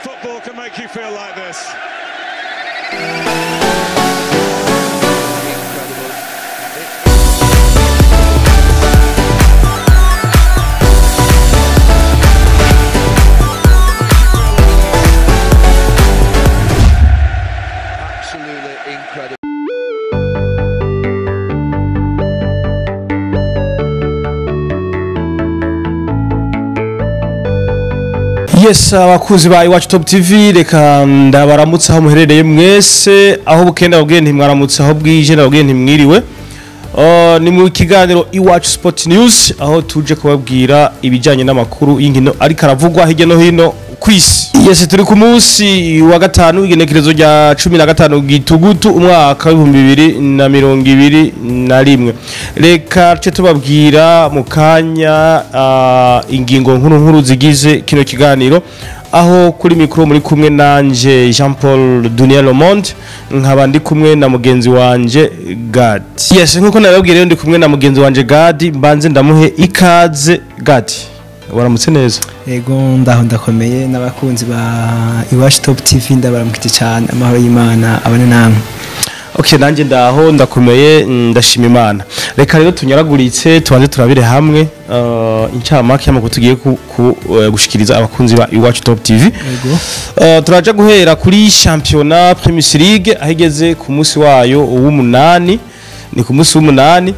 football can make you feel like this. Absolutely incredible. Yes, abakuzi ba Iwacu Top TV, reka ndabaramutse aho muherereye mwese, aho bukenda babwiye ntimwaramutse, aho bwije nababwiye ntimwiriwe. Ni mu kiganiro Iwacu Sport News, aho tuje kubabwira ibijyanye n'amakuru y'inkino ariko aravugwa hirya no hino ku isi. Yes, turi ku munsi wa gatanu, igenekerezo rya 15 Gitugutu, umwaka wa 2021. Reka ce tubabwira mu kanya ingingo nkuru nkuru zigize kino kiganiro, aho kuri mikro muri kumwe nanje Jean Paul Dunia Le Monde, nkaba ndi kumwe na mugenzi wanje Gad. Yes, nkuko nababwiye rero, ndi kumwe na mugenzi wanje Gad. Mbanze ndamuhe ikaze. Gad, waramutse neza? Ego, ndaho ndakomeye, n'abakunzi ba Iwacu Top TV ndabaramukije cyane, amahoro y'Imana abane namwe. Okay, nanjye ndaho ndakomeye, ndashima Imana. Reka rero tunyaraguritse, tubanze turabire hamwe incamake y'amakuru tugiye gushikiriza abakunzi ba Iwacu Top TV. Ego. Turaja guhera kuri championnat Premier League, aho igeze ku munsi wayo w'umunani, ni ku munsi w'umunani.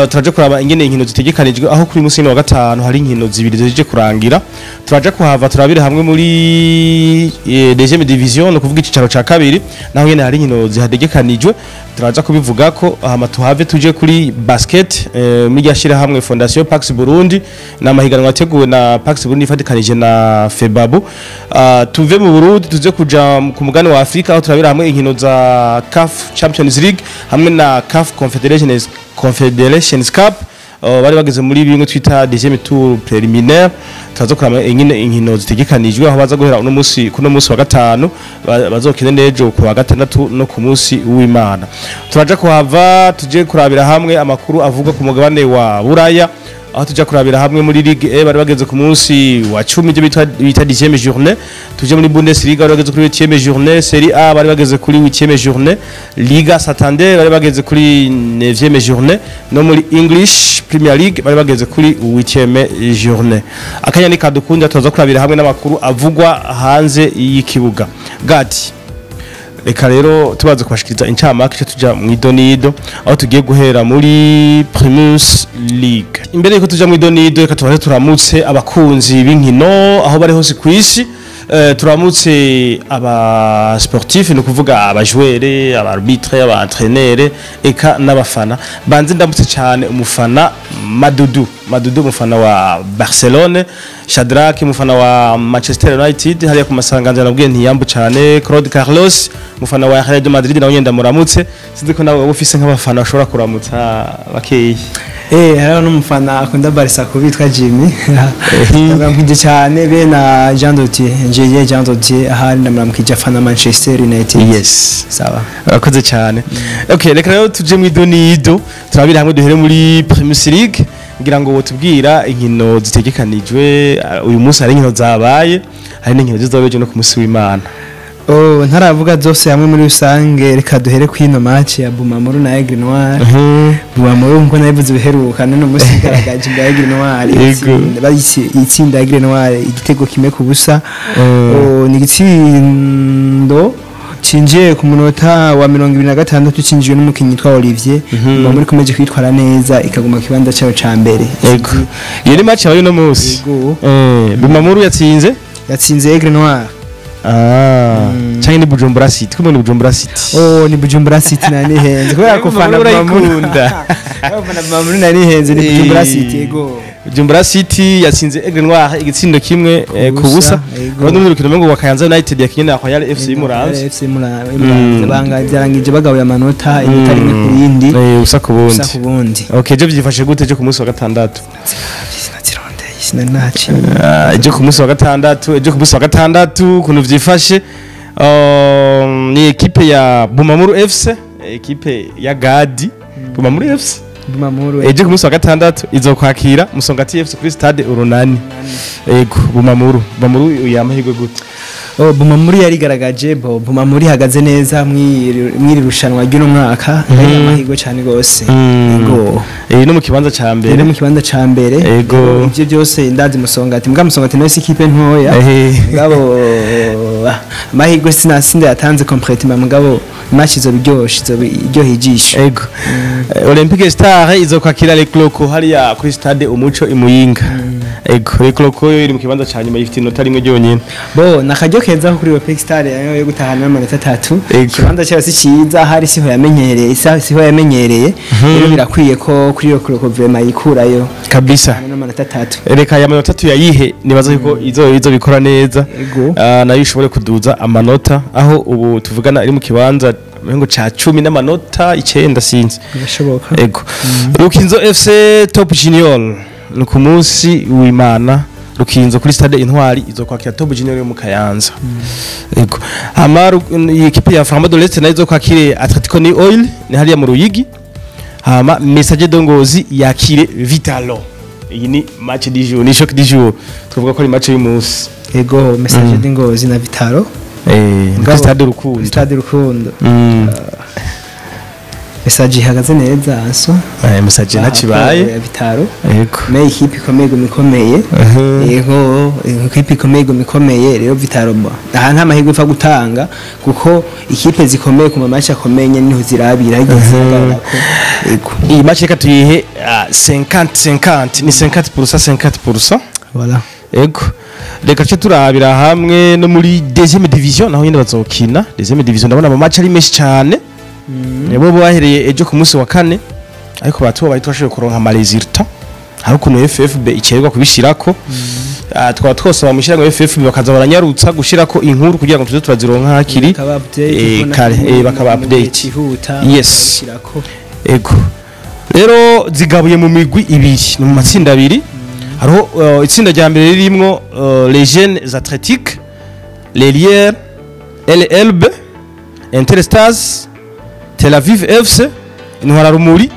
Turaja kuraba ingene inkino zitegekanijwe, aho kuri munsi wa gatanu hari inkino zibiri zije kurangira. Turaja kuhava turabire hamwe muri deuxième division, no kuvuga icicaro ca kabiri, naho nyene hari inkino zihategekanijwe, turaza kubivuga ko. Hama tuhave tuje kuri basket, muri rya hamwe Fondation Pax Burundi, n'amahiganwa yateguwe na Pax Burundi ifatikanije na FEBABU. Tuve mu Burundi tuze kuja ku mugani wa Afrika, aho turabira hamwe inkino za CAF Champions League hamwe na CAF Confederations Cup. Bari bageze muri bimwe twita deuxième tour préliminaire. Turaza kuraba ingene inkino zitegekanijwe, aho baza guhera uno munsi, kuno munsi wa gatanu, bazokina n'ejo ku wa gatandatu no ku munsi w'Imana. Turaja kuhava tuje kurabira hamwe amakuru avuga ku mugabane wa Buraya, aho tuja kurabira hamwe muri Ligue E, bari bageze ku munsi wa 10, ibyo bita 10e journée. Tuje muri Bundesliga, bari bageze kuri 8e journée. Serie A, bari bageze kuri 8e journée. Liga Santander, bari bageze kuri 9e journée. No muri English Premier League bari bageze kuri 8e journée. Akanya ni kadukunda, tuza kurabira hamwe n'amakuru avugwa hanze y'ikibuga. Gati, reka rero tubaze kubashikiriza incamake, icyo tuja mu idonido, aho tugiye guhera muri Primus League. Imbere yuko tuja mu idonido, reka tubanze turamutse abakunzi b'inkino aho bari hose ku isi. Turamutse aba sportif, ni ukuvuga aba joueur, aba arbitre, aba entraîneur, eka n'abafana. Banze ndamutse cyane umufana Madudu Madudu, umufana wa Barcelone, Shadrack, umufana wa Manchester United hariya ku masanganzira, nabwiye ntiyambu cyane. Claude Carlos, umufana wa Real de Madrid, nawe nyenda muramutse. Sinzi ko nawe waba ufise nk'abafana bashobora kuramutsa bakeyi. Hariho n'umufana akunda Barca kubitwa Jimmy. Ndamuramukije cyane be na Jean Dodier, Njeye Jean Dodier, ahari ndamuramukije, afana Manchester United. Yes. Sawa. Urakoze cyane. Okay, reka rero tuje mu idonido, turabira hamwe, duhere muri Premier League. Ngira ngo wotubwira inkino zitegekanijwe uyu munsi. Hari inkino zabaye, hari n'inkino zizoba ejo no ku munsi w'Imana. Oh, ntaravuga zose hamwe muri rusange, reka duhere ku ino match ya Bumamuru na Aigle Noir. Bumamuru, nkuko nabivuze biheruka, none umunsi igaragaje imbere ya Aigle Noir. Yego. Itsinda Aigle Noir igitego 1-0. Oh, ni igitsindo cinjiye ku munota wa 26, cinjiwe n'umukinnyi witwa Olivier. Bumamuru ikomeje kwitwara neza, ikaguma ku kibanza cyayo ca mbere. Yego, iyo ni match yabaye uno munsi. Yego. Bumamuru yatsinze? Yatsinze Aigle Noir. Ah, canke ni Bujumbura City? Kumwe ni Bujumbura City. Oh, ni Bujumbura City, nani henze kubera ko fana Bumamuru Bumamuru. urayikunda. Fana Bumamuru, nani henze, ni Bujumbura City, yego. Bujumbura City yatsinze Aigle Noir igitsindo 1-0. Yego. Urundi rukino ngo wa Kayanza United yakinye na Royal FC Muramvya. FC Muramvya banga byarangije bagabuye amanota, inota rimwe ku yindi. 0-0. 0-0. Okay, je byifashe gute je ku munsi wa gatandatu? Sinazirondeye, sinanaciye. Ah, ejo ku munsi wa gatandatu, ejo ku munsi wa gatandatu kuntu vyifashe, ni ekipe ya Bumamuru FC, ekipe ya Gadi, Bumamuru FC. Bumamuru. Ejo ku munsi wa gatandatu izokwakira Musongati FC kuri stade Urunani. Ego, Bumamuru yamahirwe gute? Oh, Bumamuri yarigaragaje, bo Bumamuri ihagaze neza mwiri rushanwa ry'uno mwaka, ari amahirwe cyane gose. Yego. No mu kibanza ca mbere. Iri mu kibanza ca mbere. Yego. Ivyo byose ndazi Musongati, mbwa Musongati nayo si ikipe ntoya. Mugabo amahirwe sinasinda yatanze complètement, mugabo match izoba iryoshe, izoba iryoheye ijisho. Ego. Olympique Star izokwakira Les Clocos hariya kuri stade Umuco i Muyinga. Ego, Les Clocos yo iri mu kibanza ca nyuma, ifite inota rimwe ryonyene. Bo nakaryo keza ko kuri Olympic Star yo gutahana n'amanota 3. Ego. Ikibanza cyayo si cyiza, hari siho yamenyereye, isa siho yamenyereye. Rero birakwiye ko kuri iyo Clocos vraiment yikurayo Kabisa. n'amanota 3. Reka aya manota tuyayihe, nibaza yuko izo bikora neza. Ego. Nayo ishobore kuduza amanota, aho ubu tuvugana iri mu kibanza ngo ca 10 n'amanota 9, sinzi. Birashoboka. Ego. Rukinzo FC Top Junior ni ku munsi w'Imana, Rukinzo kuri stade Intwari izokwakira Top Junior yo mu Kayanza. Ego. Hama iyi equipe ya Flambeau de l'Est nayo izokwakire Atletico New Oil, ni hariya mu Ruyigi. Hama Messager de Ngozi yakire Vitalo. Iyi ni match du jour, ni choc du jour. Twavuga ko ari match y'umunsi. Ego, Message d'Ingozi na Vitalo. Ni kuri stade Rukundo. Stade Rukundo. Message ihagaze neza so. Messager ntakibaye. Ya Vitalo. Ego. Me ikipe ikomeye guma ikomeye. Yego, ikipe ikomeye guma ikomeye, rero Vitalo bo. Aha nta mahirwe ipfa gutanga kuko ikipe zikomeye ku match akomeye nyene niho zirabira igihe zihagarara ko. Yego. Iyi match reka tuyihe 50-50, ni 50% 50%. Voilà. Ego. Reka ce turabira hamwe no muri deuxième division, naho nyene bazokina. Deuxième division ndabona ama match ari menshi cyane. Nibo bahereye ejo ku munsi wa kane, ariko batuba bari twashoboye kuronka ama résultats. Hari ukuntu FFB ikererwa kubishirako. Twaba twosaba mushyira ngo FFB bakaza baranyarutsa gushirako inkuru kugira ngo tuze turazironka hakiri Bakaba update kuko kare, nako bakaba mu gihe update. cihuta Yes. bakabishirako. Ego. Rero zigabuye mu migwi ibiri, ni mu matsinda abiri. Hariho itsinda rya mbere ririmwo les Jeunes Athlétiques, les Lières, LLB, Interstars, Tel Aviv FC, Intwararumuri,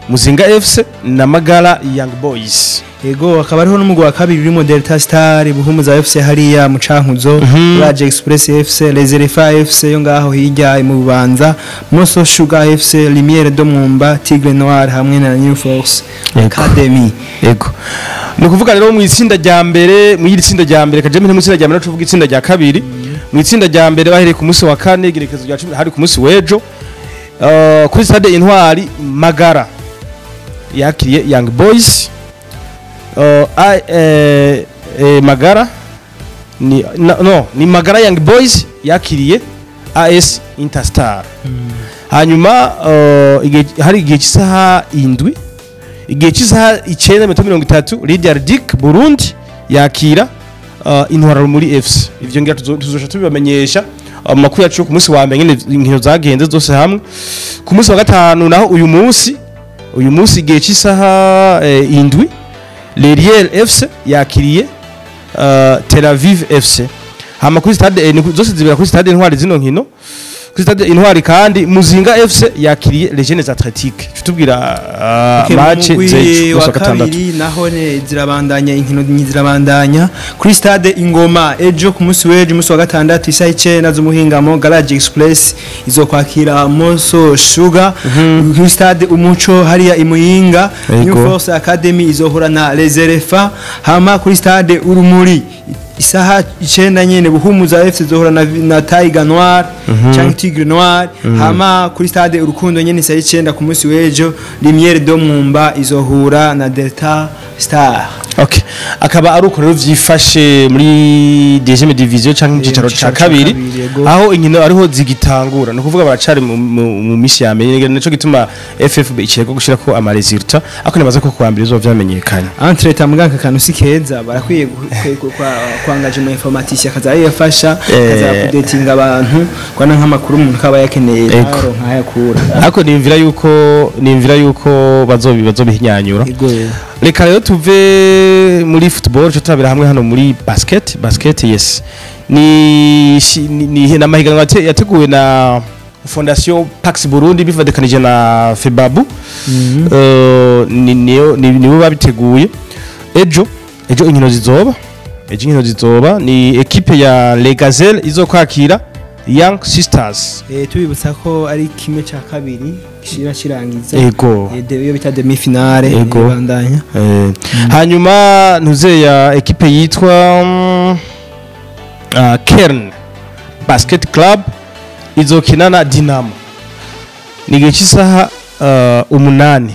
Muzinga FC na Magara Young Boys. Ego, akaba ariho n'umugwi wa kabiri urimo Delta Star, Buhumuza FC hariya mu Cankuzo, Raje Express FC, Les Elephants FC yo ngaho hirya mu Bubanza, Moso Sugar FC, Lumière de Mwumba, Tigre Noir hamwe na New Force Yego. Academy. Ego. Ni ukuvuga rero mu itsinda rya mbere, mu iri tsinda rya mbere, kaje mu itsinda rya mbere, tuvuga itsinda rya kabiri. Mu itsinda rya mbere bahereye ku munsi wa kane, igerekezo rya 10 hari ku munsi w'ejo. Kuri stade Intwari, Magara yakiriye Young Boys. Magara ni no, ni Magara Young Boys yakiriye AS Interstar. Hanyuma hari igihe cy'isaha 7, igihe cy'isaha 9:30, Lydia Dick Burundi yakira Intwararumuri FC. Ivyo ngira tuzoca tubibamenyesha amakuru yacu ku munsi wa mbere nyene inkino zagenze zose hamwe. Ku munsi wa gatanu naho uyu munsi igihe cy'isaha 7, Leriel FC yakiriye Tel Aviv FC. Hama kuri stade zose zibera kuri stade Intwari zino nkino. Kuri stade Intwari kandi Muzinga FC yakiriye Les Jeunes Athlétiques. Tubwira Okay, match mu mugwi z'ejo wa wa gatandatu. kabiri naho ne zirabandanya, inkino zirabandanya kuri stade Ingoma ejo ku munsi w'ejo, umunsi wa gatandatu, isaha 9 z'umuhingamo, Garage Express izokwakira Moso Sugar. Kuri stade Umuco hariya i Muyinga, New Force Academy izohura na Les Elephants. Hama kuri stade Urumuri isaha 9 nyene, Buhumuza FC izohura na Tiger Noir canke Tigre Noir. Hama kuri stade Urukundo nyene isaha 9 ku munsi w'ejo, Lumière de Mwumba izohura na Delta Star. Okay. Akaba ari uko rero vyifashe muri deuxième division canke mu cicaro mu ca cicaro ca kabiri, kabiri, yego. aho inkino ariho zigitangura, ni ukuvuga baracari mu misi ya mbere, nico gituma FFB icego gushirako ama résultats, ariko nibaza ko kuwa mbere bizoba vyamenyekanye. Entre tamuganga kantu si keza, barakwiye kwangaje mu informaticien akaza yafasha, akaza updatinga abantu kwana nk'amakuru umuntu kaba yakeneye aronka ayakura. Ariko nimvira yuko bazobihinyanyura. Yego. Reka rero tuve muri football cyo turabira hamwe hano muri basket. Basket, yes, ni n'amahiganwa yateguwe na Fondation Pax Burundi bifadikanije na FEBABU. Ni niyo nibo babiteguye. Ejo inkino zizoba Ejo inkino zizoba ni ekipe ya Les Gazelles izokwakira Young Sisters. Tubibutsa ko ari kimwe cya kabiri gishira kirangiza. Ego. Iyo bita demi finale Ego. ibandanya. Hanyuma ntuze ya ekipe yitwa Kern Basket Club izokina na Dinamo, ni igihe cy'isaha 8.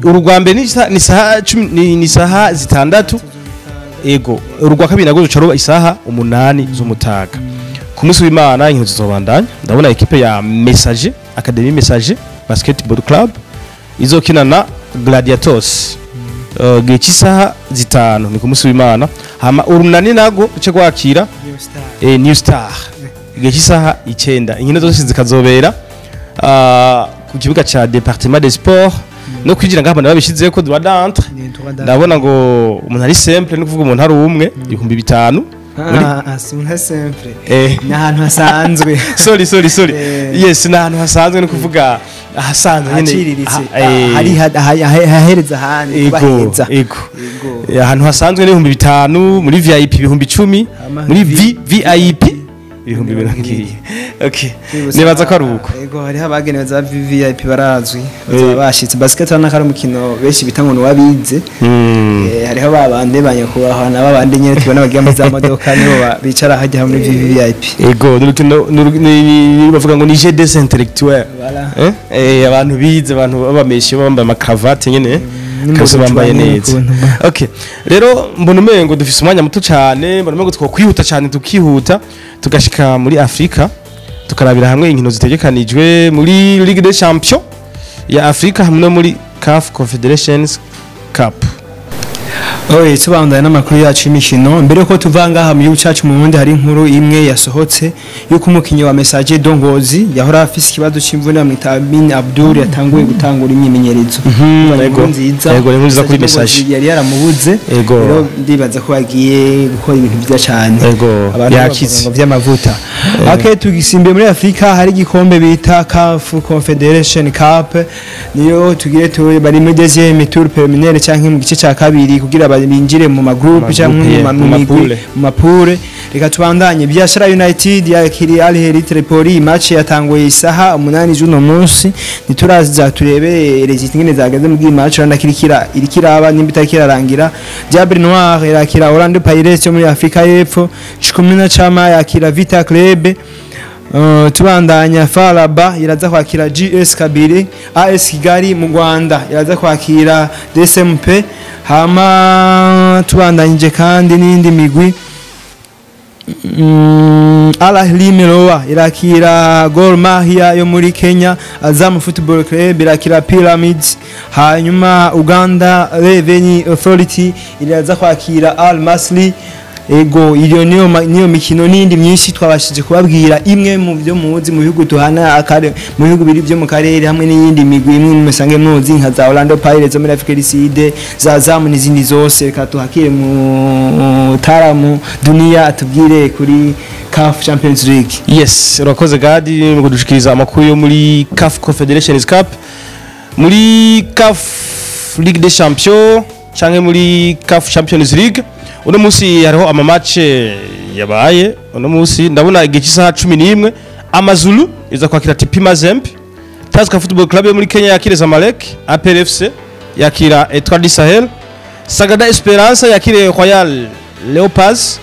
Urugwa mbere ni saha 10, ni saha 6. Ego, urugwa kabiri nagwo ruca ruba isaha 8 z'umutaga. Ku munsi w'Imana inkino zizobandanya. Ndabona ekipe ya Messager Academy, Messager Basketball Club izokina na Gladiators gihe cy'isaha 5, ni ku munsi w'Imana. Hama Urunani nago ruce rwakira New Star. New Star igihe cy'isaha 9. Inkino zose zikazobera ku kibuga ca Département des Sports. No kwinjira ngaha babishizeho ko droit d'entrée. Ni droit d'entrée. Ndabona ngo umuntu ari simple, ni kuvuga umuntu ari umwe, 5000. Ah, si umuntu simple. Ni ahantu hasanzwe. Sorry, sorry, sorry. Yes, ni ahantu hasanzwe, ni kuvuga ahasanzwe nyene. Haciriritse. Hari Hari hahereza ahandi kuba heza. Ego. Ego. Ahantu hasanzwe ni 5000, muri VIP 10,000, Hama muri VVIP 20,000. Okay, nibaza ko ari uko. Ego, hariho abagenewe za VVIP barazwi, bazaba bashitse. Basket urabona ko ari umukino benshi bita ngo ni uw'abize. Hariho ba bandi ba nyakubahwa na ba bandi nyene tubona bagiye muri za modoka, nibo bicara hajya muri VVIP. Ego, n'urukino bavuga ngo ni jeu des intellectuels. Voilà. Abantu bize, abantu babameshe, bambaye amakravate nyene kabisa, bambaye neza. Ukuntu. Okay, rero mbona umengo dufise umwanya muto cyane, mbona umengo twokwihuta cyane, tukihuta tugashika muri Afrika, tukarabira hamwe inkino zitegekanijwe muri Ligue des Champions ya Afrika hamwe no muri CAF Confederations Cup. Oye, tubandanye n'amakuru yacu y'imikino. Mbere yuko tuva ngaha mu gihugu cyacu mu Burundi, hari inkuru imwe yasohotse yuko umukinyi wa Messager de Ngozi yahora afise ikibazo c'imvune, bamwita Amin Abdul, yatanguye gutangura imyimenyerezo. Ni inkuru nziza. Yego, ni inkuru nziza kuri Messager de Ngozi Messager. yari yaramubuze. Rero ndibaza ko bagiye gukora ibintu byiza cyane. Abantu Yakize. bavuga ngo vy'amavuta. Okay, tugisimbiye muri Afrika, hari igikombe bita CAF Confederation Cup, niyo tugire tu bari muri deuxième tour préliminaire canke mu gice ca kabiri kugira binjire mu magroupe canke mu mu migwi, mapule. Mu mapure. Reka tubandanye. Biashara United yakiriye Al Ahly Tripoli, match yatanguye isaha 8 z'uno munsi. Ntituraza turebe résultat ingene zageze mu bw'i match, urabona ko irikira irikiraba nimba itakirarangira. Diable Noir irakira Orlando Pirates yo muri Afrika y'Epfo, Chikumina Chama yakira Vita Club. Tubandanya, FAR Rabat iraza kwakira GS Kabiri, AS Kigali mu Rwanda iraza kwakira DSMP. Hama tubandanyije kandi n'indi migwi, Al Ahly Merowa irakira Gor Mahia yo muri Kenya, Azam Football Club irakira Pyramids, hanyuma Uganda Revenue Authority iraza kwakira Al Masry. Ego, iyo niyo niyo mikino n'indi myinshi twabashije kubabwira, imwe mu byo muzi mu bihugu tuhana akare, mu bihugu biri byo mu karere, hamwe n'iyindi migwi imwe musange muzi nka za Orlando Pirates zo muri Afrika du Sud, za Azam n'izindi zose. Reka tuhakire mu Taramu Dunia atubwire kuri CAF Champions League. Yes, urakoze Gadi mu kudushikiriza amakuru yo muri CAF Confederations Cup, muri CAF Ligue des Champions canke muri CAF Champions League. Uno munsi hariho ama match yabaye uno munsi. Ndabona igihe cy'isaha 11 Amazulu iza kwakira TP Mazembe, Tusker Football Club yo muri Kenya yakira Zamalek, APR FC yakira Etoile du Sahel, Sagrada Esperança yakire Royal Leopards,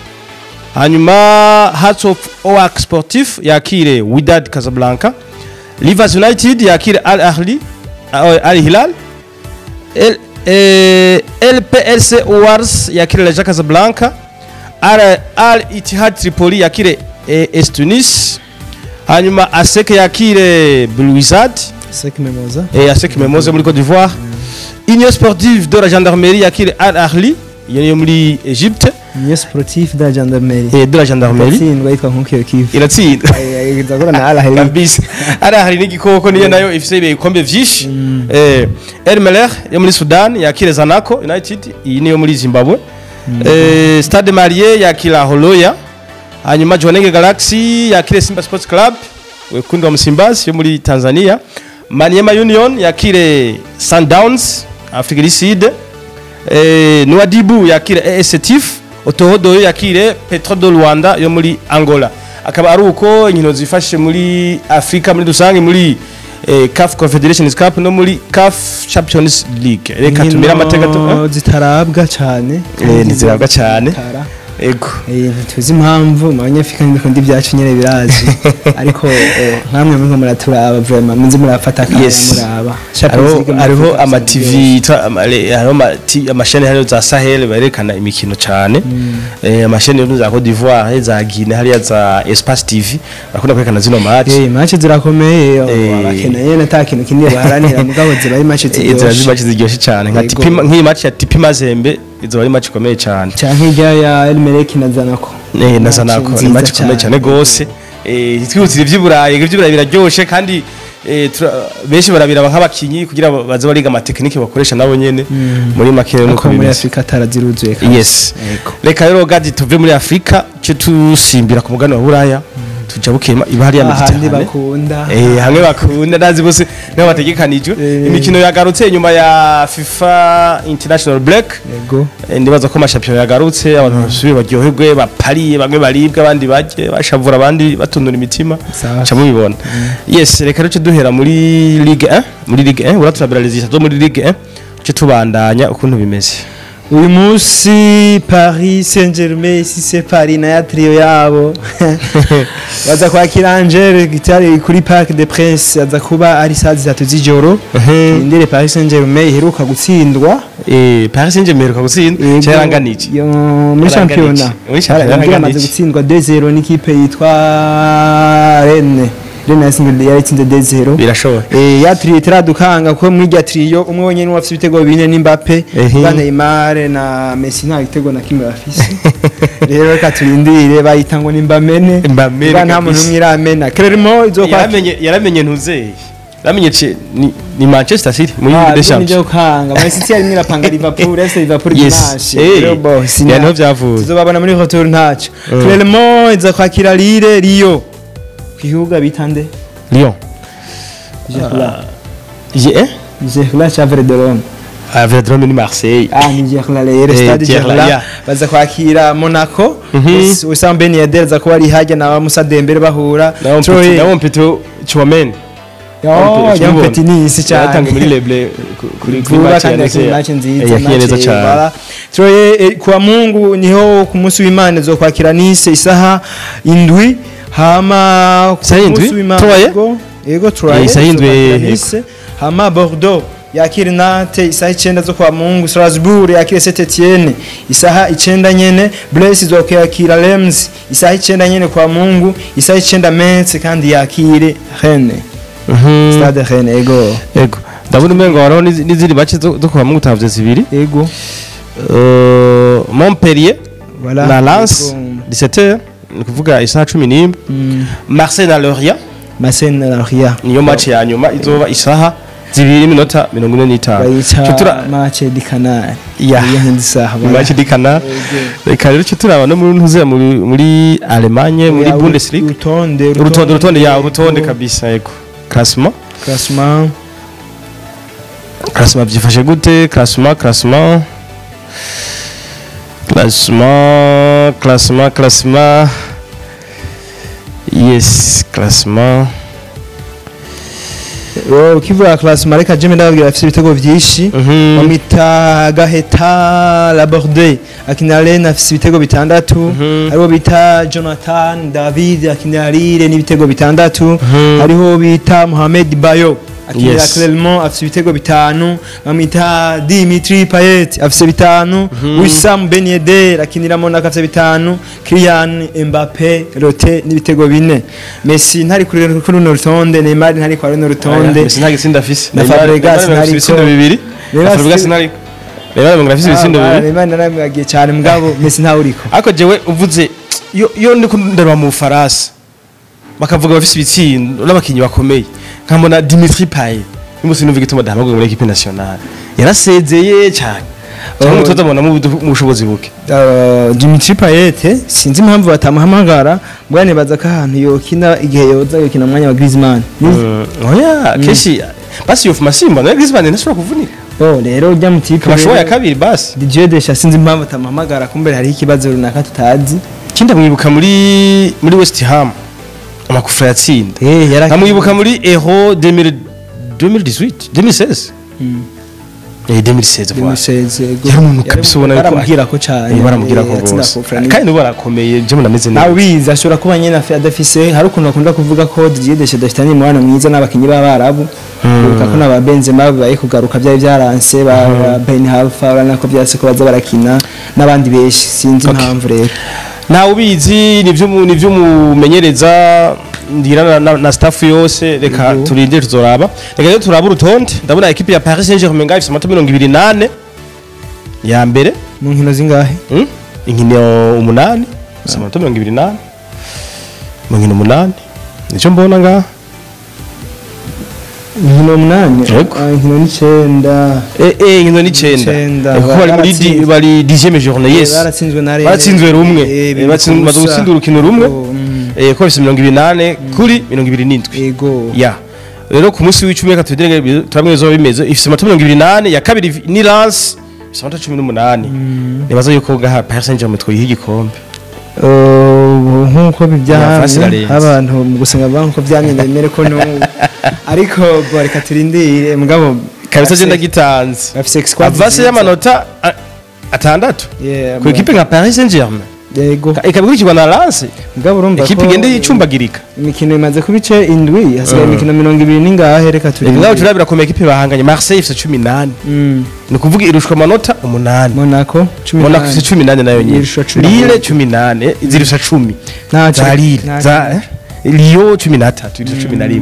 hanyuma Hearts of Oak Sportif yakire Wydad Casablanca, Rivers United yakire Al Ahly, Al Hilal, LPLC Wars yakire Raja Casablanca, Al Ittihad Tripoli yakire AS Tunis, hanyuma ASEC yakire Belouizdad. Sec Memoza. ASEC Mimosas muri Côte d'Ivoire. Union Sportive de la Gendarmerie yakire Al Ahly, iyo niyo muri Egypte. Union Sportive de la Gendarmerie. De la Gendarmerie. Iratsindwa yitwa Nkukiyo Kivu. Iratsinda. Izakora na Al Ahly. Kabisa, Al Ahly n'igikoko, niyo nayo ifise ibikombe vyinshi. El Merreikh yo muri Sudan yakire Zanaco United, iyi niyo muri Zimbabwe. Stade Malien yakira Horoya, hanyuma Jwaneng Galaxy yakire Simba Sports Club, wekundu wa Msimbazi, yo muri Tanzania, Maniema Union yakire Sundowns, Afrique du Sud, Nouadhibou yakire AS Setif. Otohodo yakire Petro do Rwanda yo muri Angola. Akaba ari uko inkino zifashe muri Afrika muri rusange muri CAF Confederations Cup no muri CAF Champions League. Reka tumira amateka zitarabwa cyane. Ntizirabwa cyane. Ego. Ntituzi impamvu mu banyafrika ndikunda ibyacu nyene birazi. Ariko nkamwe mwe muraturaba vraiment munzi murafata akanya muraba. Hariho ama TV, hariho amashene hariho za Sahel barerekana imikino cyane. Amashene yo za Cote d'Ivoire, za Guinea, hariya za Espace TV bakunda kwerekana zino match. Match zirakomeye, abakeneye nta kintu kindi baharanira mugabo ziba ari match ziryoshe. Ziba match ziryoshe cyane nka TP, nk'iyi match ya TP Mazembe izo ari match ikomeye cyane. Canke ijya ya El Merreikh na Zanaco. Na Zanaco ni match ikomeye cyane gose. Twihutira ivy'Iburayi, ivy'Iburayi biraryoshe kandi benshi barabiraba nk'abakinyi kugira baze bariga ama technique bakoresha nabo nyene muri make nuko muri Afrika taraziruzuye. Yes. Reka rero gadi tuve muri Afrika cyo tusimbira ku mugabane wa Buraya. Tuja bukema ibahari ya Mediterane bakunda. Hamwe bakunda ndazi bose niho bategekanijwe. Imikino yagarutse inyuma ya FIFA International Break. Yego. Ndibaza ko amashampiyona yagarutse abantu basubiye baryoherwe bapariye bamwe baribwa abandi baje bashavura abandi batundura imitima. Ca mubibona. Yes, reka rero duhera muri Ligue 1, muri Ligue 1 uraturabira les zo muri Ligue 1 cyo tubandanya ukuntu bimeze. Uyu munsi Paris Saint-Germain si Paris na ya trio yabo baza kwakira Angers gitari kuri Parc des Princes, aza kuba ari saa 3 z'ijoro. Indere Paris Saint-Germain iheruka gutsindwa. Paris Saint-Germain iheruka gutsindwa cyaranganije muri championnat. Yaramaze gutsindwa 2-0 n'ikipe yitwa Rennes. Rennes yaratsinze 2-0. Birashoboka. Ya trio itaradukanga kuko muri rya trio umwe wenyene wafise ibitego bine ni Mbappe, Neymar na Messi nta gitego na kimwe bafise. Rero reka turindire bayita ngo ni Mbamene. Nta muntu umwe iramena. Clermont izokwa yaramenye ntuzeye. Yaramenye ni Manchester City muri Ligue des Champions. Nijyo kanga. Man City yarimwe irapanga Liverpool, ese Liverpool dimanche. Rero bo sinya. Niho byavuye. Tuzobabona muri retour ntaco. Clermont izokwakira Lille, Rio. Kihuga bitande Lyon. Gerla. Gerla cha Verdrome. Verdrome ni Marseille. Ni Gerla le stade Gerla. Baza kwakira Monaco. Wissam Ben Yedder za kuba ari hajya na Musa Dembele bahura. Nawo Petro Chouameni. Jean Petit si cyane. Yatangiye muri Leble kuri match ya nziza. Neza cyane. Troye kwa Mungu niho ku munsi w'Imana zo kwakira Nice isaha 7. Hama Troye yego Troye isaha 7. Hama Bordeaux yakira Nantes isaha 9 zo kwa Mungu. Strasbourg yakira Saint-Étienne isaha 9 nyene. Brest izokwakira Reims isaha 9 nyene kwa Mungu. Isaha 9 Metz kandi yakire Rennes. Stade Rennes ego. Ego. Ndabona umengo hariho n'izindi match zo kwa Mungu tavye zibiri. Ego. Montpellier na Lens 17h. Kuvuga isaha 11. Marseille na Lorient. Marseille na Lorient niyo match ya nyuma izoba isaha 2:45. Tutura match di Canal. Ya isaha match di Canal. Reka rero turaba no muri ntuze muri Allemagne muri Bundesliga. Urutonde ya urutonde kabisa yego. Classement byifashe gute? Classement yes classement. Ukivuga classement reka je ndababwira afise ibitego byinshi. Bamita Gaheta Laborde akinira Rennes afise ibitego 6. Hariho bita Jonathan David akinira Lille n'ibitego 6. Hariho bita Mohamed Bayo akinira Clermont afise ibitego 5. Bamita Dimitri Payet afise 5. Wissam Ben Yedder akinira Monaco afise 5. Kylian Mbappé Rote n'ibitego 4. Messi ntari kuri runo rutonde, Neymar ntari kwa runo rutonde. Messi nta gitsinda afise. Na Fabregas ntari ibitsindo 2. Fabregas ntari. Neymar afise ibitsindo 2. Neymar naramwagiye cyane mugabo Messi nta uriko. Ariko jewe uvuze yo ndiko ndaraba mu Faransa bakavuga bafise ibitsindo n'abakinyi bakomeye nkambona Dimitri Payet umunsi numva igituma dahamagwe muri équipe nationale yarasezeye cyane cyangwa umutoza abona mu bushobozi buke. Dimitri Payet sinzi impamvu batamuhamagara mbwa nibaza ko ahantu yokina igihe yoza yokina mwanya wa Griezmann. Oya keshi basi yofu masimba na Griezmann ntashobora kuvunika. Bo rero ujya mu tipe Kabashoboye kabiri basi. Didier Deschamps sinzi impamvu atamuhamagara, kumbere hariho ikibazo runaka tutazi. Ikindi amwibuka muri West Ham amakufra yatsinda. Yara Amwibuka muri Euro 2018 2016. 2016 voilà. 2016, yego. Yari umuntu kabisa ubona yuko baramubwira ko cyane. Baramubwira ko Yatsinda rwose. kufra ni- Kandi n'ubu arakomeye, je munameze neza. Nawe ubizi ashobora kuba nyine adafise, hari ukuntu bakunda kuvuga ko Didier Deschamps adafitanye umubano mwiza n'abakinyi b'Abarabu. Uribuka ko n'aba Benzema babaye kugaruka byari byaranse, ba Ben Halfa urabona ko byase ko baza barakina n'abandi benshi, sinzi impamvu rero. Ntawe ubizi, nivyo umumenyereza ngira na staff yose. Reka turinde tuzoraba. Reka rero turabe urutonde. Ndabona equipe ya Paris Saint-Germain ngaho ifise amanota 28 ya mbere. Mu nkino zingahe? Inkino 8, ifise amanota 28 mu nkino 8, nico mbona ngaha. Inkino 8? Yego. Inkino 9. Inkino 9. 9. Kuko bari muri Baratsinzwe. Bari 10e journée, yes. Baratsinzwe na Rennes. Baratsinzwe rumwe. 2 Batsinzwe, ku baza busa. gutsinda urukino rumwe. Oh. Ko bafise 28 kuri 27. Yego. Ya rero ku munsi w'icumi reka tubiderenge turabwe izo bimeze. Ifise amanota 28, ya kabiri ni Lens ifise amanota 18. Nibaza yuko gaha Paris Saint-Germain twoyiha igikombe. Nk'uko Avance bibyamye irarenze. abantu mu gusenga bavuga ko byamye, ndemere ko n'ubu, ariko bo reka turindire mugabo. Kabisa je ndagitanze. Bafise squad Avance nziza. y'amanota 6 ku equipe nka Paris Saint-Germain ikaba ikurikirwa na Lens, Mugabo urumva equipe ko igenda icumbagirika. Imikino imaze kuba ice 7, hasigaye imikino 20 n'ingahe? Reka turindire. Mugabo turabira ku equipe bahanganye, Marseille ifise 18. Ni ukuvuga irushwa amanota 8. Monaco 18. Monaco ifise 18 nayo nyene. Irusha 18. Lille 18, zirusha 10. Ntaco. Za Lille Ntaco. za Lyon 13, irusha 11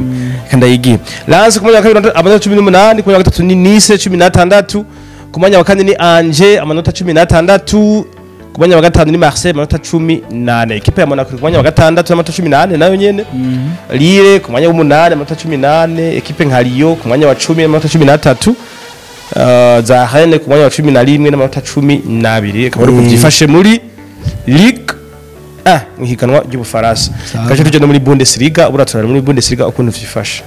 kandi ndayigiye. Lens ku mwanya wa kabiri amanota 18, ku mwanya wa gatatu ni Nice 16, ku mwanya wa kane ni Angers amanota 16, ku mwanya wa gatanu ni Marseille amanota 18. Ekipe ya Monaco iri ku mwanya wa gatandatu n'amanota 18 nayo nyene. Lille ku mwanya w'umunani amanota 18, ekipe nka Lyon ku mwanya wa 10 amanota 13, za Rennes ku mwanya wa 11 n'amanota 12. Akaba ari uko byifashe muri Ligue 1 mu higanwa ry'Ubufaransa. Kaje tujya no muri Bundesliga, ubura turara muri Bundesliga ukuntu vyifashe.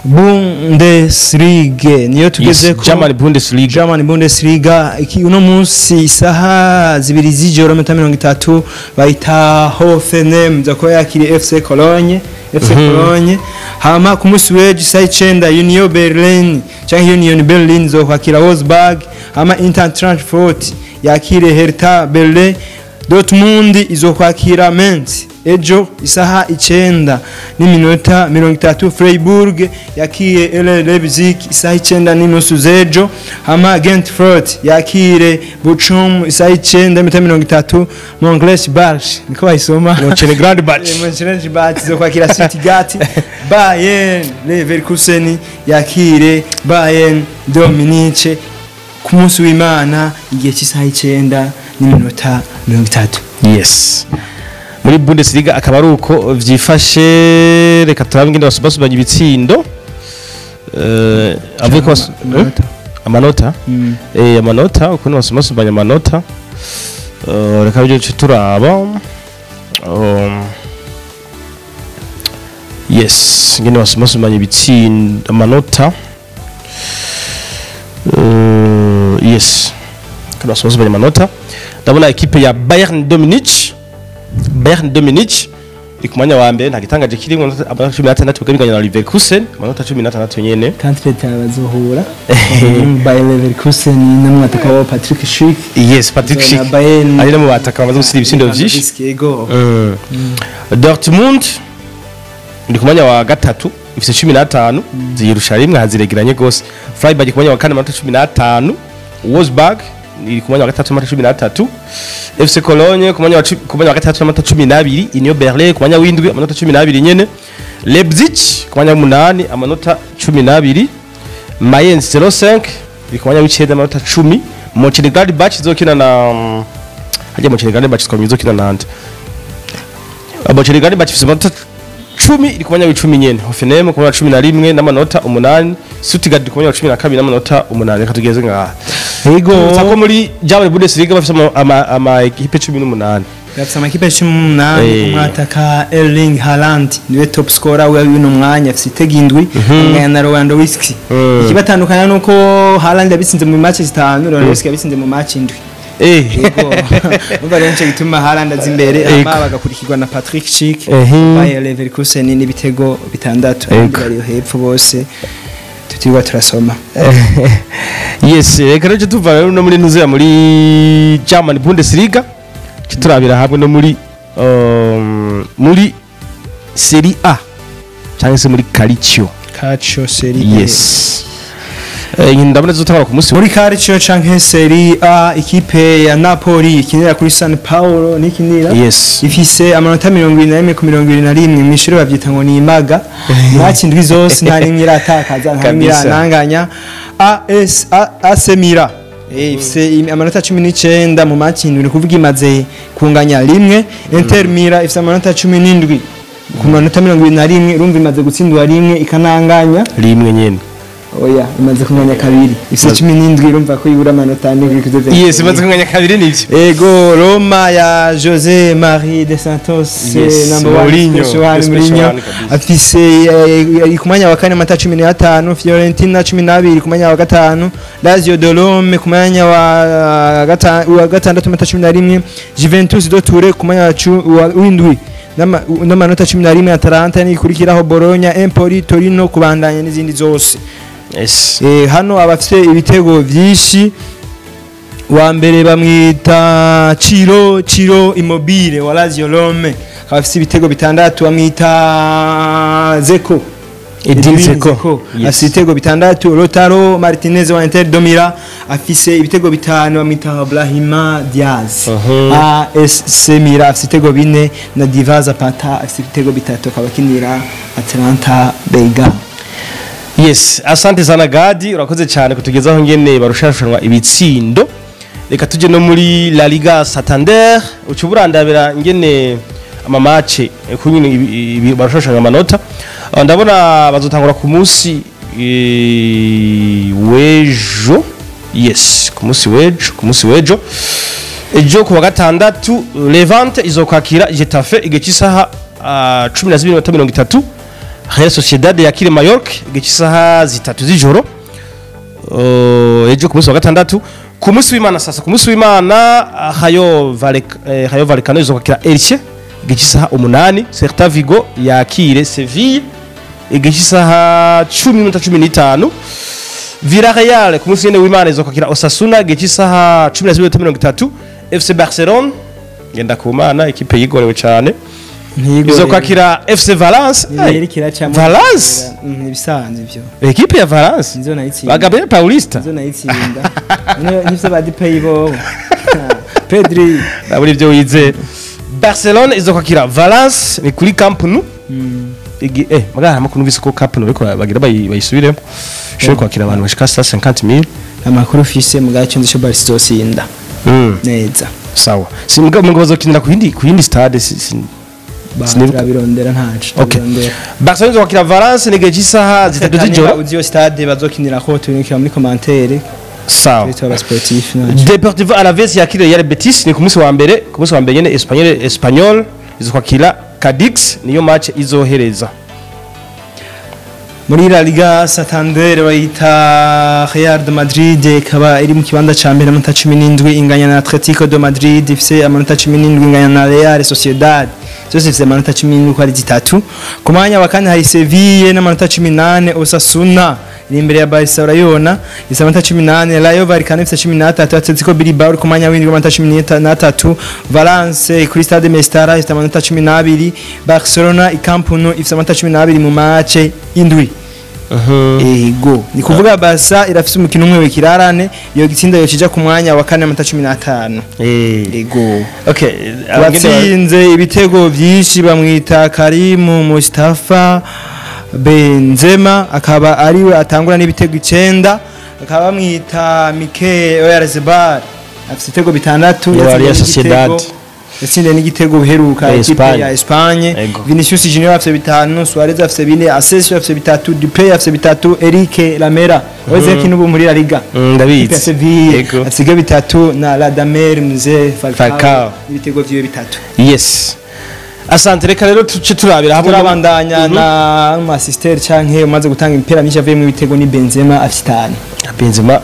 Bundesliga niyo tugeze Yes, ko. German Bundesliga. German Bundesliga iki uno munsi isaha 2 z'ijoro minota 30 bayita Hoffenheim za ko yakiriye FC Cologne, FC Cologne. Hama ku munsi w'ejo isaha 9 Union Berlin canke Union Berlin zo kwakira Wolfsburg, hama Eintracht Frankfurt yakire Hertha Berlin. Dortmund izokwakira Mainz ejo isaha 9:30. Freiburg yakire RB Leipzig isaha 9:30 z'ejo, hama Frankfurt yakire Bochum isaha 9:30. Mönchengladbach, niko bayisoma? Mönchengladbach. Mönchengladbach izokwakira Stuttgart. Bayern Leverkusen yakire Bayern Dominice ku munsi w'Imana igihe cy'isaha 9:30. Yes, muri Bundesliga akaba ari uko vyifashe. Reka turabe ingene basubasubanya ibitsindo. Avuye ko Amanota. Amanota, amanota ukuntu basubasubanya amanota. Reka bijye turaba. Yes, ingene basubasubanya ibitsindo, amanota. Yes, ukuntu basubasubanya amanota, ndabona ekipe ya Bayern de Munich iri ku mwanya wa mbere, nta gitangaje kirimo, amanota 16 bigabanya na Leverkusen amanota 16 nyene. Kantreta bazohura Bayer Leverkusen n'umwataka wa Patrick Schick. Yes, Patrick Na Schick Bayern ari no mu bataka bamaze gutsinda ibitsindo vyinshi. Yego. Dortmund iri ku mwanya wa gatatu ifise 15, ziyirusha rimwe, haziregeranye gose. Freiburg ku mwanya wa kane amanota 15, Wolfsburg iri ku mwanya wa gatatu amanota 13, FC Cologne ku mwanya wa gatatu amanota 12, Union Berlin ku mwanya w'indwi amanota 12 nyene, Leipzig ku mwanya w'umunani amanota 12, Mainz 05 iri ku mwanya w'icenda amanota 10, Mönchengladbach izokina na hajya Mönchengladbach twamye izokina nande? Mönchengladbach ifise amanota 10, iri ku mwanya w'icumi nyene. Hoffenheim ku mwanya wa 11 n'amanota 8, Stuttgart ku mwanya wa 12 n'amanota 8. Reka tugeze ngaha. Yego. Ko muri German Bundesliga bafise ama ekipe 18. Bafise amakipe 18. Umwataka Erling Haaland niwe top scorer w'uno mwanya, afise ibitego 7 anganya na Lewandowski. Ikibatandukanya nuko Haaland yabitsinze mu match 5, Lewandowski yabitsinze mu match 7. Yego. Umva rero nico gituma Haaland aza imbere, hama bagakurikirwa na Patrick Schick, Bayer Leverkusen, n'ibitego 6. Abandi bari hepfo bose tutirwa turasoma. Yes, reka rero tuva rero no muri ntuzeya muri German Bundesliga, turabira hamwe no muri Serie A cyangwa se muri Calcio. Calcio Serie A. Yes. Ndabona zotangura ku munsi Muri Calcio canke Serie A, ikipe ya Napoli ikinira kuri San Paolo nikinira. Ifise amanota 71 ku 21. Mw'ishure bavyita ngo ni imaga. Match 7 zose nta nimwe iratakaza, nta nimwe irananganya. AS AC Milan ifise amanota 19 mu match 7, ni kuvuga imaze kunganya rimwe. Inter Milan ifise amanota 17 ku manota 21, urumva imaze gutsindwa rimwe ikananganya rimwe nyene. Oya, imaze kunganya kabiri, ifise 17, urumva ko ibura amanota 4 kuri. Yes, imaze kunganya kabiri nivyo. Ego, Roma ya Jose Marie de Santos, number 1 Mourinho, special the special Mourinho one kabisa. Afise iri ku mwanya wa kane amanota 15, Fiorentina 12 ku mwanya wa gatanu, Lazio de Rome ku mwanya wa gatandatu amanota 11, Juventus de Turin ku mwanya wa w'indwi n'amanota 11, Atalanta nikurikiraho, Bologna, Empoli, Torino, kubandanya n'izindi zose. Hano abafite ibitego byinshi, wa mbere bamwita Ciro Immobile wa Lazio Rome, akaba afite ibitego 6, bamwita Zeko. Edin Edwin Dzeko. Yes. Afise ibitego 6, Lautaro Martinez wa Inter de Milan afise ibitego 5, bamwita Brahima Diaz. ASC Milan afise ibitego 4 na Diva Zapata afise ibitego 3, akaba akinira Atalanta Bergamo. Yes, asante sana Gadi, urakoze cyane kutugezaho ngene barushashanwa ibitsindo. Reka tuje no muri La Liga Santander, uca uburandabira ngene ama match kunyine barushashanwa amanota. Ndabona bazotangura ku munsi w'ejo. Yes, ku munsi w'ejo, ku munsi w'ejo. Ejo ku wa gatandatu Levante izokwakira Getafe igihe cy'isaha 12:30. Real Sociedad yakire Mallorca igihe cy'isaha 3 z'ijoro. Ejo ku munsi wa gatandatu. Ku munsi w'Imana sasa, ku munsi w'Imana Rayo Vallecano izokwakira Elche igihe cy'isaha 8, Celta Vigo yakire Seville igihe cy'isaha 10:15. Villarreal ku munsi nyene w'Imana izokwakira Osasuna igihe cy'isaha 12:30. FC Barcelone ngenda ku Mana, ekipe yigorewe cyane, izokwakira FC Valence. Valence Ibisanzwe ivyo. Ekipe ya Valence Nizo nayitsinda. ba Gabriel Paulista. Nizo nayitsinda. Nivyo ba Depay bo. Pedri. Naburi ibyo wize. Barcelone izokwakira Valence ni kuri Camp Nou. Magara amakuru numvise ko Camp Nou ariko bagira bayisubiremo. Ishobora kwakira abantu bashika 150,000. Amakuru ufise mu gace nzi cyo Barca izosinda. Neza. Sawa. Simuga ngo bazokinira ku yindi stade Turabirondera ntacu. Okay. Barcelona izokwakira Valence ni igihe cy'isaha 3 z'ijoro. Uzi yo stade bazokinira ko tunikira muri commentaire. Sawa. Turi sportif. Deportivo Alaves yakira Real Betis ni ku munsi wa mbere, ku munsi wa mbere nyene Espanyol izokwakira Cadix, niyo match izohereza. Muri La Liga Santander bayita Real de Madrid ikaba iri mu kibanza ca mbere amanota 17 inganya na Atletico de Madrid ifise amanota 17 inganya na Real Sociedad zose ifise amanota 17 uko ari zitatu. Ku mwanya wa kane hari Sevilla n'amanota 18, Osasuna iri imbere ya Barca urayibona ifise amanota 18, Rayo Vallecano ifise 13, Atletico Bilbao ku mwanya w'indwi amanota 13, Valence kuri Stade Mestalla ifise amanota 12, Barcelona i Camp Nou ifise amanota 12 mu match indwi. Ego, ni kuvuga Barca irafise umukino umwe w'ikirarane, iyo gitsinda yocija ku mwanya wa kane amanota 15. Ego. Okay, watsinze ibitego byinshi bamwita Karimu Mustafa Benzema, akaba ariwe atangura n'ibitego 9, akaba bamwita Mikel Oyarzabal afise ibitego 6 ya Real Sociedad. Yatsinze n'igitego biheruka ekipe ya Espagne. Vinicius Junior afise 5, Suarez afise 4, Asensio afise 3, Dupay afise 3, Eric Lamela weze kinubu muri La Liga. Ndabizi. Sevilla afise 3 na Radamel Mzee Falcao ibitego vyiwe 3. Yes. Asante, reka rero tuce turabira hamwe turabandanya na assisteur canke umaze gutanga imipira myinshi avuye mu bitego ni Benzema afite 5. Benzema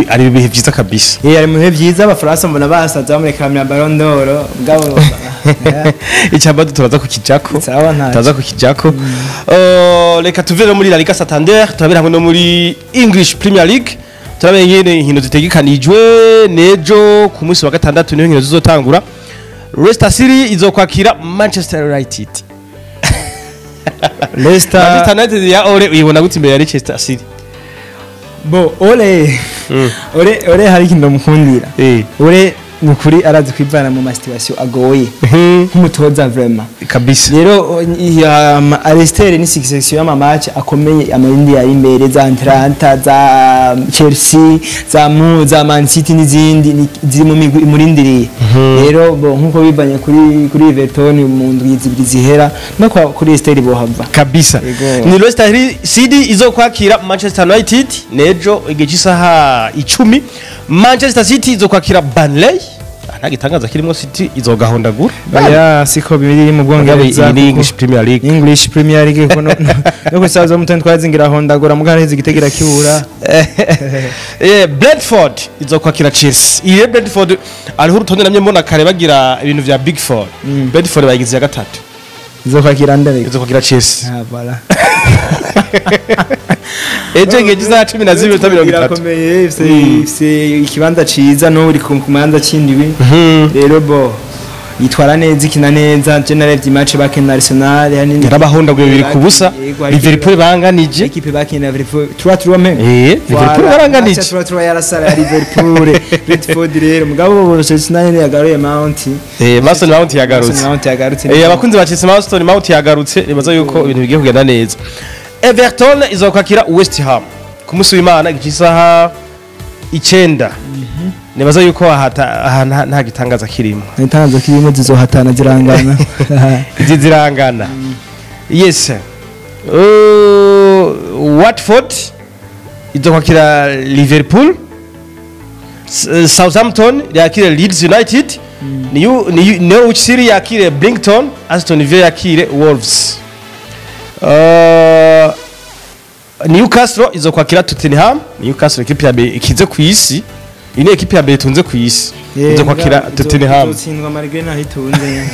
ari ibihe vyiza kabisa. Ari mu bihe vyiza, abafaransa mbona basaza bamurekera Ballon d'Or mugabo icambado turaza kukijako. Turaza kukijako. Reka tuve muri La Liga Santander, turabira hamwe no muri English Premier League. Turabira nyene inkino zitegekanijwe nejo ku munsi wa gatandatu niho inkino zizotangura. Leicester City izokwakira Manchester United. Manchester United ya Ole uyibona gute imbere ya Leicester City? Bo Ole Ole hari ikintu mukundira. Ole nukuri arazi kwivana mu situation agoye nk'umutoza vraiment kabisa. Rero Leicester ni succession y'ama match akomeye amarindi yari imbere za Atalanta, za Chelsea, za Man City n'izindi ziri mu migwi imurindiriye. Rero bo nkuko bivanye kuri Everton mu ndwi zibiri zihera no kuri Leicester bohava kabisa. Ni Leicester City izokwakira Manchester United nejo igihe cy'isaha 10. Manchester City izokwakira Burnley. Nta gitangaza kirimo, City izogahondagura. Oya siko biri mu Bwongereza, ni English Premier League. English Premier League ko no kusaza mutende twazingira hondagura mugara hezi gitegera kibura. Brentford izokwakira Chelsea. Iye Brentford ariho urutonde namye mbona kare bagira ibintu vya Big Four. Brentford bayigize ya gatatu. Izokwakira ndere. Izokwakira Chelsea. Ah voilà. Ejo ngeje za 12:30. Irakomeye ifise ikibanza ciza no uri ku manza cindwi. Rero bo yitwara neza, ikina neza. Je naravye match bakina Arsenal hanini yarabahondaguye 2-0. Liverpool banganije. Equipe bakina Liverpool 3-3 même. Liverpool baranganije. 3-3 yarasara ya Liverpool. Brentford rero mugabo bo Chelsea nayo yagaruye Mount. Mason Mount yagarutse. Mount yagarutse. Abakunzi ba Chelsea Mason Mount yagarutse, nibaza yuko ibintu bigiye kugenda neza. Everton izokwakira West Ham ku munsi w'Imana igisaha 9. Nibaza yuko aha nta gitangaza kirimo. Nta kirimo, zizohatana zirangana. Zirangana. Yes. Watford izokwakira Liverpool. Southampton yakire Leeds United. Norwich City yakire Brighton, Aston Villa yakire Wolves. Newcastle izokwakira Tottenham. Newcastle ekipe ya mbere ikize ku isi. Ine ekipe ya mbere itunze ku isi. Izokwakira Tottenham. Izotsindwa malgré naho itunze.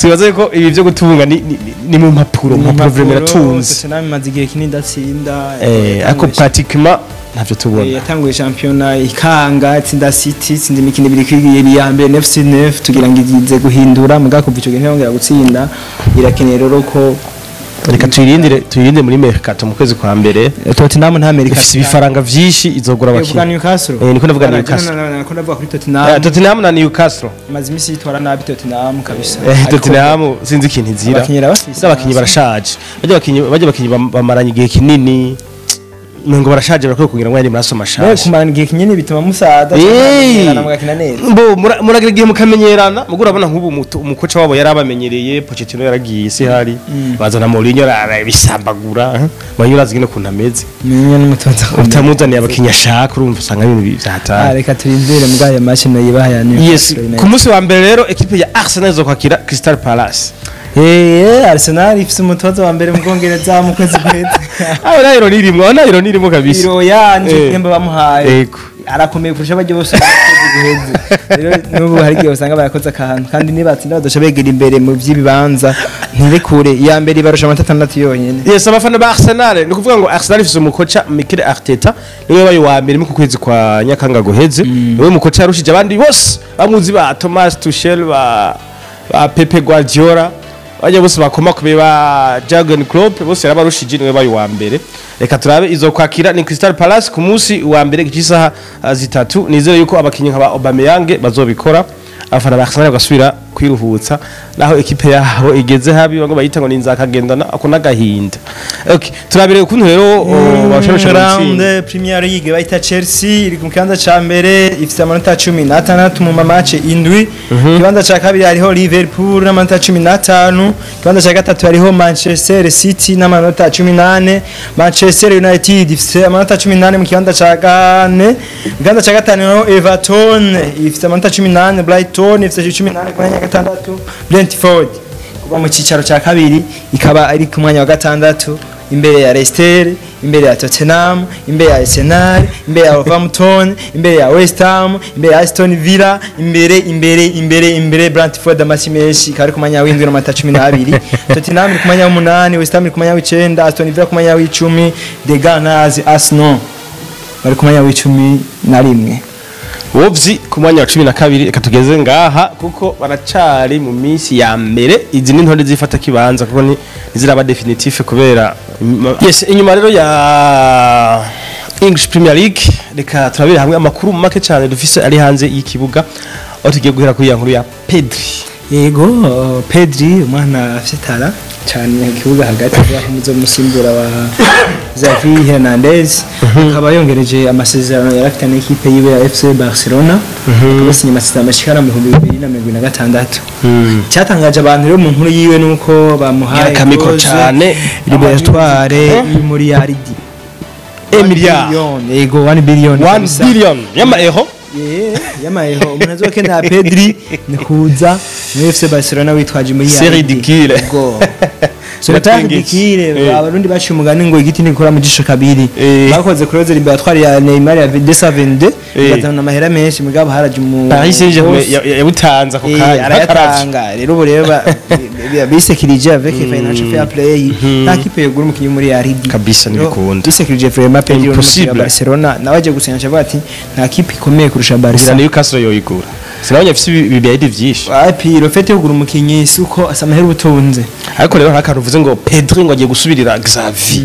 Tubaze ko ibi byo gutunga ni mu mpapuro, vraiment iratunze. Tottenham imaze igihe kinini idatsinda. Ariko pratiquement ntavyo tubona. Yatanguye championnat ikanga itsinda City, itsinda imikino ibiri kwigiye ya mbere FC 9 tugira ngo igize guhindura muga kuva ico gihe ntiyongera gutsinda. Irakeneye rero ko reka tuyirinde muri mercato mu kwezi kwa mbere. Tottenham nta Amerika ifise ibifaranga vyinshi izogura abakinyi. Newcastle. Niko ndavuga Newcastle. Niko ndavuga kuri Tottenham. Tottenham na Newcastle. Maze imisi yitwara nabi Tottenham kabisa. Tottenham sinzi ikintu izira. Abakinyi barashaje. Bajya abakinyi bamaranye igihe kinini. Ngo barashaje barakwiye kugira ngo yari maraso mashasha. Kumarana igihe kinini bituma musaza cyangwa mugakina neza. Mbo muragira igihe mukamenyerana, mugo urabona nk'ubu umukoca wabo yarabamenyereye, Pochettino yaragiye se hari bazana Mourinho arabisambagura. Mourinho urazi ngene kuntu ameze. Mourinho n'umutoza utamuzaniye abakinyi ashaka urumva usanga ibintu vyatari. Reka turindire mbwa ya match nayo ibaha ya Yes, ku munsi wa mbere rero equipe ya Arsenal izokwakira Crystal Palace. Arsenal ifise umutoza wa mbere mu Bwongereza mu kwezi guheze. Aho nayo nirimwo, nayo nirimo kabisa. Iro yanje temba bamuhaye. Arakomeye kurusha abajye bose mu kwezi guheze. Rero n'ubu hari igihe usanga barakoze akantu kandi nibatsinda badosha begera imbere mu by'ibibanza ntirekure. Iya mbere ibarusha amanota 6 yonyene. Yes, abafana ba Arsenal ni kuvuga ngo Arsenal ifise umukoca Mikel Arteta niwe bayo wa mbere mu kwezi kwa Nyakanga guheze. Niwe mukoca yarushije abandi bose bamuzi ba Thomas Tuchel ba Pepe Guardiola. Bajya bose bakoma kube ba Jurgen Klopp bose yarabarushije niwe bayo wa mbere. Reka turabe izokwakira ni Crystal Palace ku munsi wa mbere gisaha 3. Nizere yuko abakinyi nka ba Aubameyang bazobikora, abafana ba Arsenal bagasubira kwiruhutsa naho ekipe yabo igeze habi, bamwe bayita ngo ni nzakagendana ako nagahinda. Okay, turabire ukuntu rero bashobora Round Premier League, bayita Chelsea iri ku kibanza ca mbere, ifite amanota 16 mu ma match 7. Ikibanza ca kabiri hariho Liverpool n'amanota 15. Ikibanza ca gatatu hariho Manchester City n'amanota 18. Manchester United ifite amanota 18 mu kibanza ca kane. Mu kibanza ca gatanu hariho Everton ifite amanota 18, Brighton ifite 18 ku mwanya wa gatandatu, Brentford kuva mu cicaro ca kabiri ikaba ari ku mwanya wa gatandatu, imbere ya Leicester, imbere ya Tottenham, imbere ya Arsenal, imbere ya Wolverhampton, imbere ya West Ham, imbere ya Aston Villa, imbere imbere imbere imbere Brentford amashyi menshi, ikaba ari ku mwanya w'indwi n'amanota 12. Tottenham iri ku mwanya w'umunani, West Ham iri ku mwanya w'icenda, Aston Villa ku mwanya w'icumi, The Gunners Arsenal bari ku mwanya wa 11. Wolves ku mwanya wa 12. Reka tugeze ngaha kuko baracari mu minsi ya mbere. Izi ni ntonde zifata kibanza kuko ni ziraba définitif kubera. Yes, inyuma rero ya English Premier League, reka turabire hamwe amakuru make cyane dufise ari hanze y'ikibuga, aho tugiye guhera kuri ya nkuru ya Pedri. Yego, Pedri umwana afite talent cyane mu kibuga hagati, aho musimbura wa Xavi Hernandez, akaba yongereje amasezerano yari afite n'ikipe yiwe ya FC Barcelona, akaba yasinye amasezerano ashikana mu 2026. Cyatangaje abantu rero mu nkuru yiwe nuko bamuhaye Akamiko clause cane. libératoire y'umuriyaridi. Miliyari. Yego, 1 billion. 1 billion y'ama euro. Yeah, y'amayeho. Umuntu azokenera Pedri ni kuza muri FC Barcelona witwaje muri C'est ridicule. Ubwo C'est pas ridicule. Abarundi baciye umugani ngo igiti ntikora mu jisho kabiri. Bakoze clause libératoire ya Neymar ya 222, igazana amahera menshi, mugabo haraje mu Paris Saint-Germain yabutanze ako kanya. Arayatanga. Rero ubu rero bisekirije avec financial fair play, nta kipe yogura umukinnyi muri Aridi. Kabisa, ntibikunda. Bisekirije vraiment Pedri wa Impossible. Barcelona, nawe aje gusinya avuga ati nta kipe ikomeye kurusha Ngira Barca. Newcastle yoyigura, sinabonye afise ibiyadi vyinshi. Api le fait yo kugura umukinnyi si uko asa amahera ubutunze. Ariko rero hari akantu uvuze ngo Pedri ngo agiye gusubirira Xavi,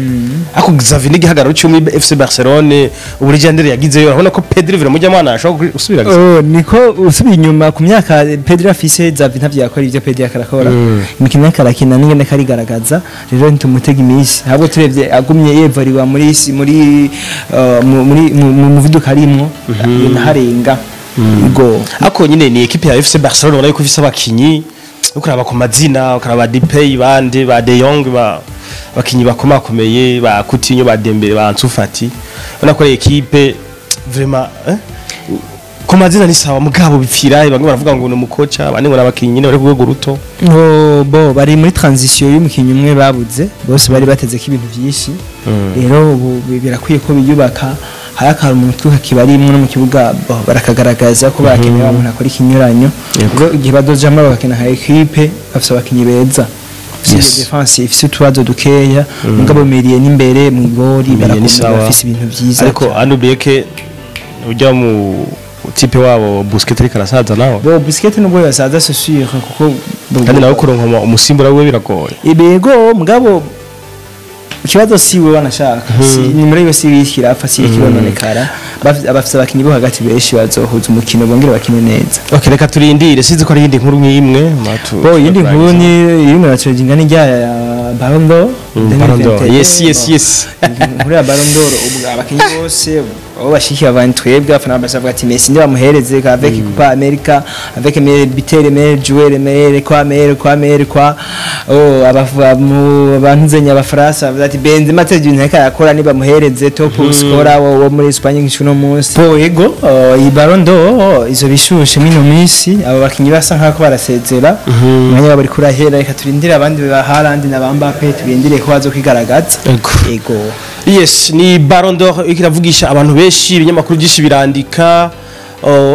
ariko Xavi n'igihagararo cyo muri FC Barcelone, ubulegendere yagizeyo, urabona ko Pedri vraiment mujya mwana ashobora gusubira Xavi. Oh, niko usubiye inyuma ku myaka Pedri afise, Xavi ntavyo yakora ivyo Pedri akarakora, imikino ariko arakina n'ingene karigaragaza. Rero ntumutega iminsi, ahubwo turebye agumye yevariwa muri muri muri mu muvuduko arimwo naharenga go. Ariko nyine ni equipe ya FC Barcelona, ubona yuko ifise abakinyi, ukaraba ku mazina, ukaraba Depay, bande ba De Jong, ba abakinyi bakomakomeye, ba Coutinho, ba Dembele, ba Ansu Fati, ubona ko ari equipe vraiment, ku mazina ni sawa, mugabo bipfira bamwe baravuga ngo ni umukoca, abandi ngo ni abakinyi nyine bari ku rwego ruto. Oh, bo bari muri transition y'umukinyi umwe babuze, bose bari bateze ko ibintu byinshi. Rero ubu birakwiye ko biyubaka, hari akantu umuntu kibarimwo no mu kibuga bo, barakagaragaza ko barakeneye umuntu akora ikinyuranyo. Ubwo igihe badojamwo bagakina nka equipe, bafise abakinyi beza. Ifise défense ifise utubazo dukeya, mugabo milieu n'imbere mu igori Milieu ni barakomeye, sawa. bafise ibintu vyiza. Ariko anubeke ujya mu type wabo Busquets ariko arasaza nawe. Bo Busquets nubwo yasaza, c'est sûr, kuko Kandi nawe kuronka umusimbura wiwe biragoye. Ibego, mugabo ikibazo si we wanashaka, si ni muri yo, si bikira apfa, si ikibononekara. Abafise abakinyi bo hagati benshi bazohuza umukino bongere bakine neza. Okay, reka turindire, sinzi ko ari iyindi nkuru nk'imwe matu. Bo iyindi nkuru ni iri mu trading, ni rya ya Ballon d'Or. Ballon d'Or, yes. Inkuru ya Ballon d'Or, ubwo abakinyi bose abo bashikiye abantu, twebwe abafana ba Barca bavuga ati Messi ndibamuhereze avec Copa America, avec meilleur buteur, meilleur joueur, meilleur quoi, meilleur quoi, meilleur quoi. Oh, abavuga mu abantu nzenya abafaransa bavuga ati Benzema atevye ibintu ariko arakora, nibamuhereze top scorer wo muri Espagne nk'uno munsi. Bo ego, iyi Ballon d'Or izo bishushe mino minsi, abo bakinyi basa nk'ako barasezera, umwanya wabo uriko urahera. Reka turindire abandi ba Haaland na ba Mbappe, turindire ko bazokwigaragaza. Ego. Ego. Yes, ni Ballon d'Or iriko iravugisha abantu benshi, ibinyamakuru byinshi birandika,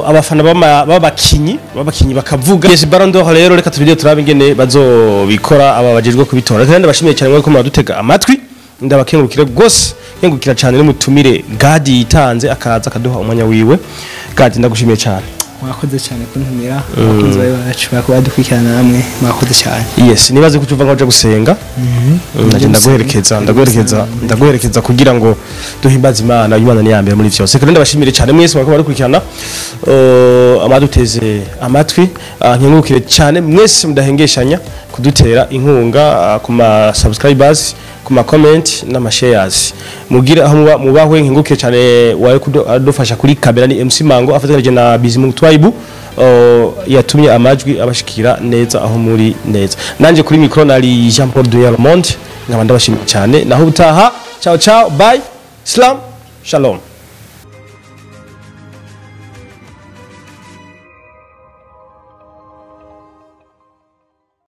abafana b'abakinyi bakavuga. Yes, Ballon d'Or rero reka turindire turabe ingene bazobikora aba bajejwe kubitora. Kandi ndabashimiye cyane ko muradutega amatwi, ndabakengurukira gose, nkengurukira cyane n'umutumire Gadi yitanze akaza akaduha umwanya wiwe. Gadi, ndagushimiye cyane. Mwakoze cyane kuntumira, abakunzi bawe bacu badukurikirana namwe mwakoze cyane. Yes, nibaze ko ucuva nkaja gusenga. Ndaje ndaguherekeza kugira ngo duhimbaze Imana. Imana ni yambere muri vyose. Kandi ndabashimire cyane mwese mwako barakurikirana, amaduteze amatwi, nkengurukire cyane mwese mudahengeshanya kudutera inkunga, ku ma subscribers, ku ma comment n'ama shares. Mugire aho muba mubahwe. Nkengurukire cyane wawe kudufasha kuri kamera ni MC Mango afatanije na Bizimungu Twaibu, yatumye amajwi abashikira neza aho muri neza. Nanje kuri micro nari Jean Paul Duyalmond, nkaba ndabashimiye cyane. Naho ubutaha, ciao ciao, bye, salam, shalom.